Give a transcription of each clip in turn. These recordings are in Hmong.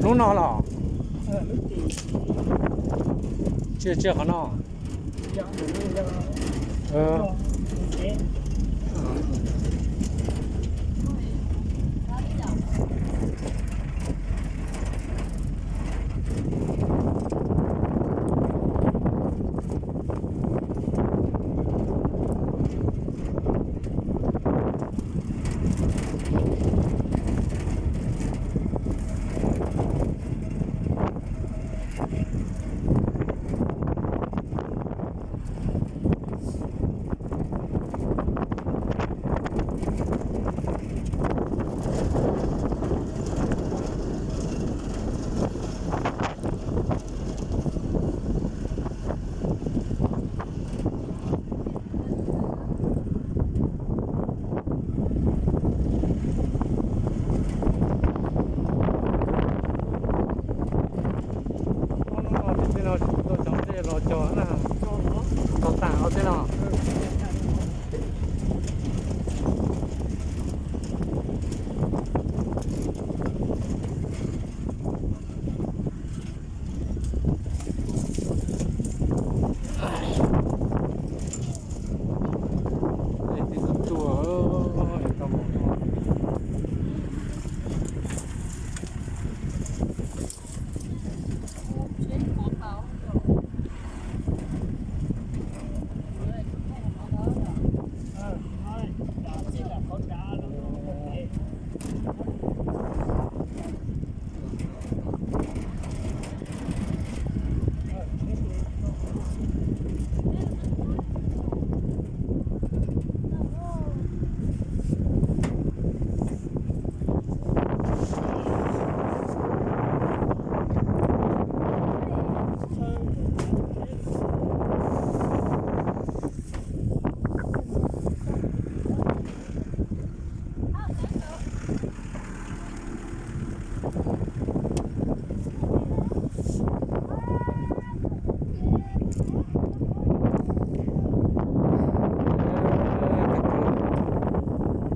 Lub no los? Tsiaj, tsiaj qhov no. Hnub no tsis tau cov dej los cog na, tau tas los tej no.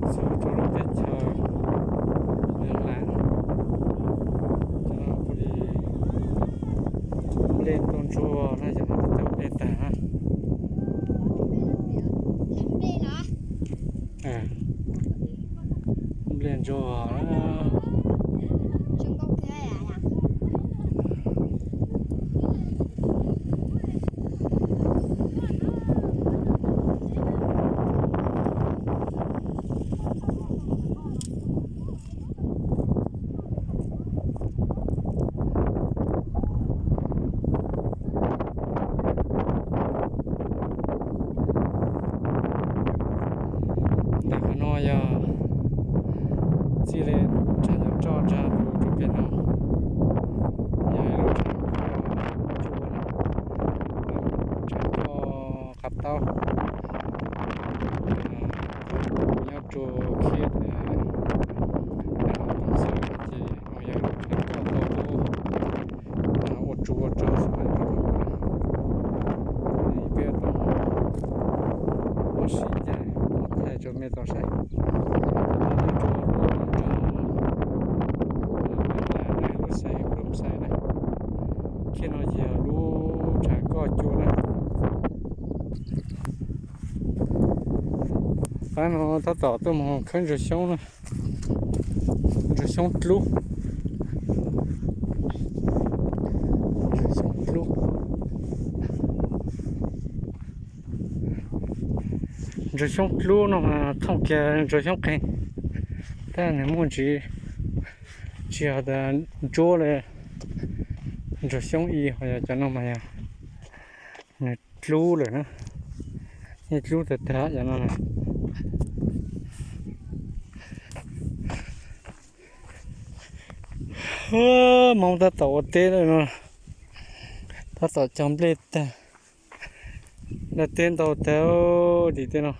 Txog rau lub teb chaws Nws Las, cov no kuj li nplej tuaj ntsuag na, cov no twb cov nplej tag na. Nplej ntsuag na. Ntawm qhov no yog txij li tshaj tawm roj ntsha rau pem no, yog ib lub tshav koj, tshav koj qab taub. Nyob rau khib, ces no yog tshav koj tau ua tsu ua rog xwb na. Peb tuaj mus ua si ncaj thaij rau mej tau saib. Nyob rau lub rog, lub xais Ploos Xais na. Khib no ces yog lub tshav koj cua na. Qab no tab tom tuaj mus khawb ntsuag xyoob na. Ntsuag xyoob dlub. Ntsuag xyoob dlub. Ntsuag xyoob dlub no mas thooj kiag ntsuag xyoob qeeg, tab nws muaj ntsis tsis yog tas ntsuab li ntsuag xyoob ib, ho yog cov no mas yog nws dlub lawm na. Yeej dlub tag tag cov no na. Hmoob tab tom ua teb no, tab tom cog nplej tag, nplej teb ntau tag tim tej no.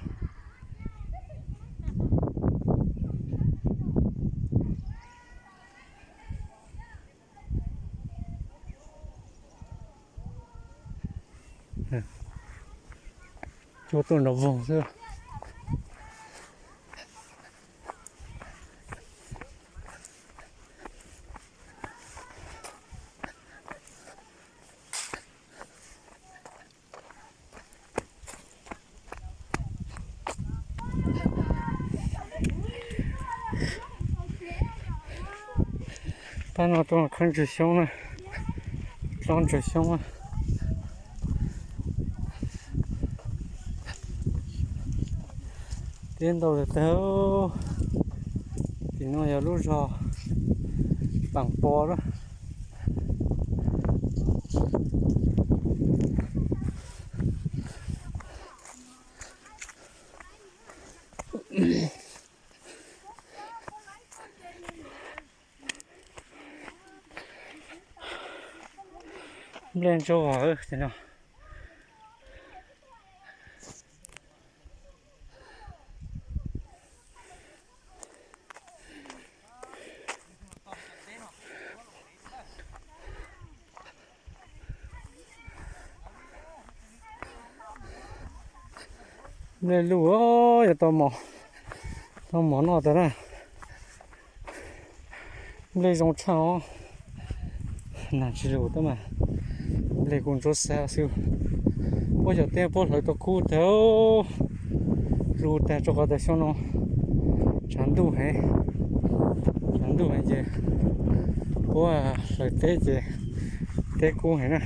Cua tuaj nrov voog xwb. Pab no tuaj khawb ntsis xyoob na, tsob ntsis xyoob na. Teb ntau tag tag. Tim no yog lub zos Paam Pov lawm. Nplej ntsuab vog no. Nplej luj, yog tau mov noj tas na. Nplej zoo tshaj os. Nag tsis lug tab mas nplej kuj ntsuab xab xwb. Puab xyom teb puab hlawv tau kub tag, lug tag rua qhov tas xyoo no tshav ntuj heev, tshav ntuj heev ces puab hlawv teb ces teb kub heev na.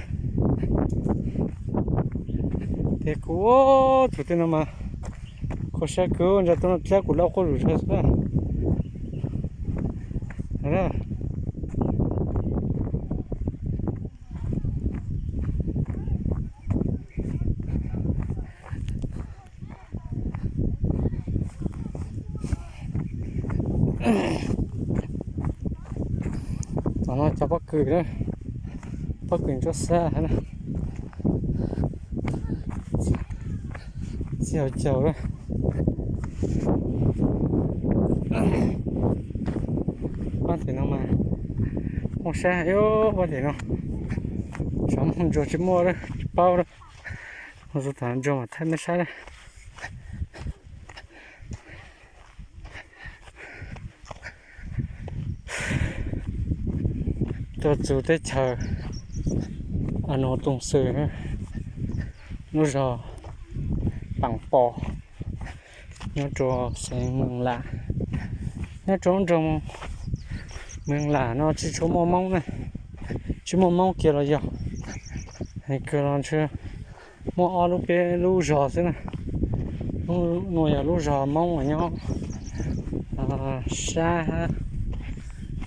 Teb kub, txug tej no mas kho sab kawg, ntsa tuaj no dlab kuv lab quab zug sab xwb na. Tom no cov pob kws, pob kws ntsuab xab na. Txij hauv caug lawm. Pab tim no mas muaj sab heev, pab tim no. Tsam muaj ntsuag tsis muaj lawm tsis paub lawm. Mus txog tom ntsuag mas thaij mej saib na. Tuaj txug teb chaws Anoos Tooj Xwm, lub zos Paam Pov, nyob rua xeev Mws Lam. Nyob rua nroog Mws Lam no tsis tshua muaj Moob na, tsis muaj Moob kiag los yog, kawg los ntshe muaj ob lub peb lub zos xwb na. Lub nuav yog lub zos Moob uas nyob sab,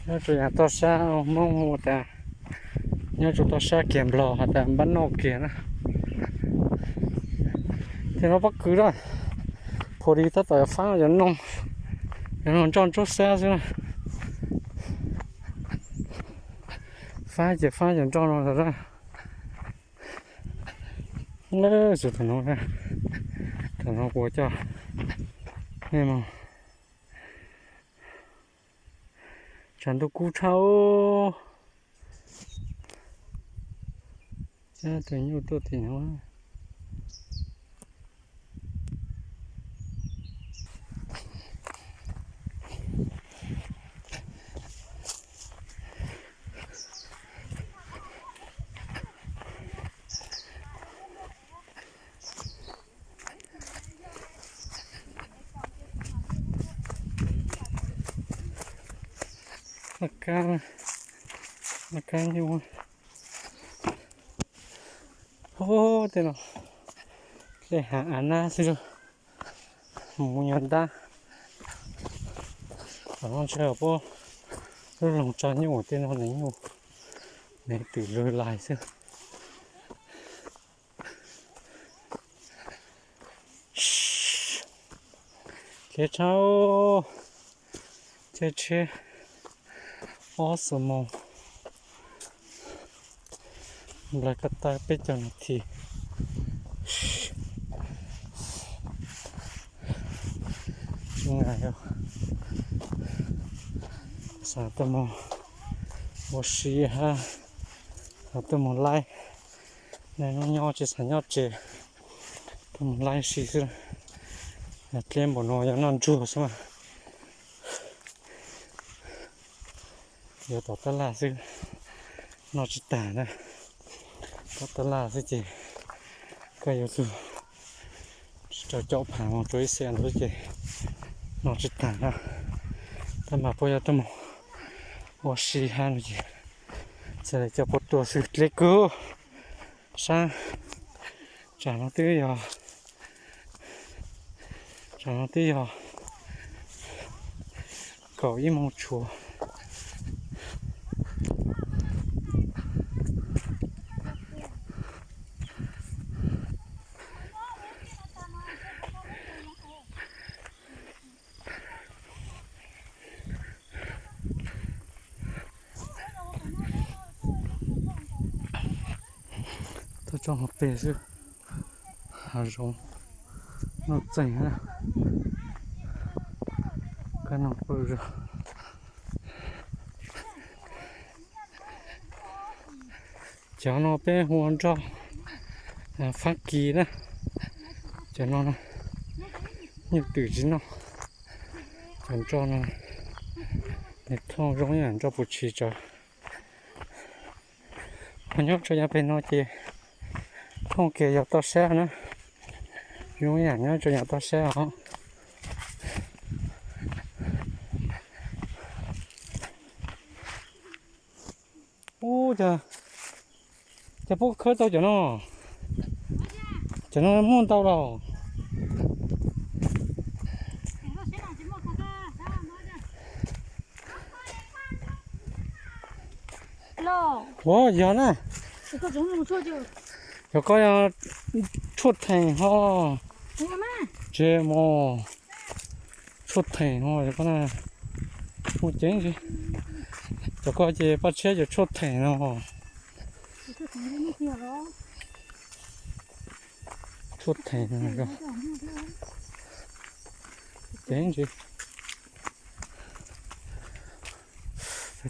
nyob rua yav toj sab Moob ua tas, nyob rua toj sab kiag Nplog has tas npab noj kiag na. Ces no pob kws lawm, phuam li tab tom faab cov noog, cov noog nroj ntsuab xab xwb na. Faab ces faab cov nroj no lawm. Lawm, txug tom no, tom no kuv coj nej mus. Tshav ntuj kub tshaj. Cab tus nyuj tuaj tim no. Kab, kab nyuj. Ub, tej no dlej hav av nab xwb, mus nyuag ntab. Tom no ntshe puab lub loog tso nyuj, tej no nws nyuj, nws twm lwg lais xwb. Khiav tshaj, caij tsheb ob xuab moos, nplaig ko taw peb caug nas this. Tsis nqa, xav tuaj mus ua si hab xav tuaj mus laij, neeg nyob nyob tsis xav nyob tsev. Tuaj mus laij si xwb, dleb npaum no yog noj ntsuag xwb mas. Yuav tom tab laj xwb, noj tsis tag na. Tom tab laj xwb ces koj yuav tsum tsis rau caum phav mus rau ib xees ntawd ces noj tsis tag na. Tab mas puab yuav tuaj mus ua si hab no ces txhaj le coj puab tuaj xwb dleb kawg. Sab tsam no twb yog, tsam no twb yog kaum ib moos tshuav. Tuaj tso hauv pes xwb, hav zoov nuj txeeg na, kab noog pw zog. Cov no peb hu ua nroj Fab Kis na, cov no nyuj twm tsis noj. Cov nroj no nws thooj zoo ib yam nroj puv tshis tsawv. Ho nyob rau yav pem no ces thooj kiag yog toj sab na, zoo ib yam nyob rau yav toj sab os. Ub, cas puab khawb tau cov no, cov no muaj ntau los. Ua yog na, cov ko yog tshuaj theem ho, tsis mus, tshuaj theem ho, muaj ceev, cov ko ces paj tshiab cov tshuaj theem no. Tshuaj theem no, ceev ntsis.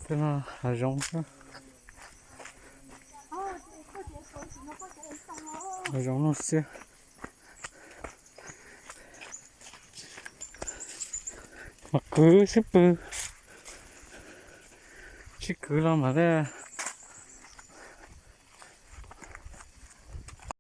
Tej no hav zoov, hav zoov nuj xiab. Mas kwv xwb pw, tsis kwv los mas tej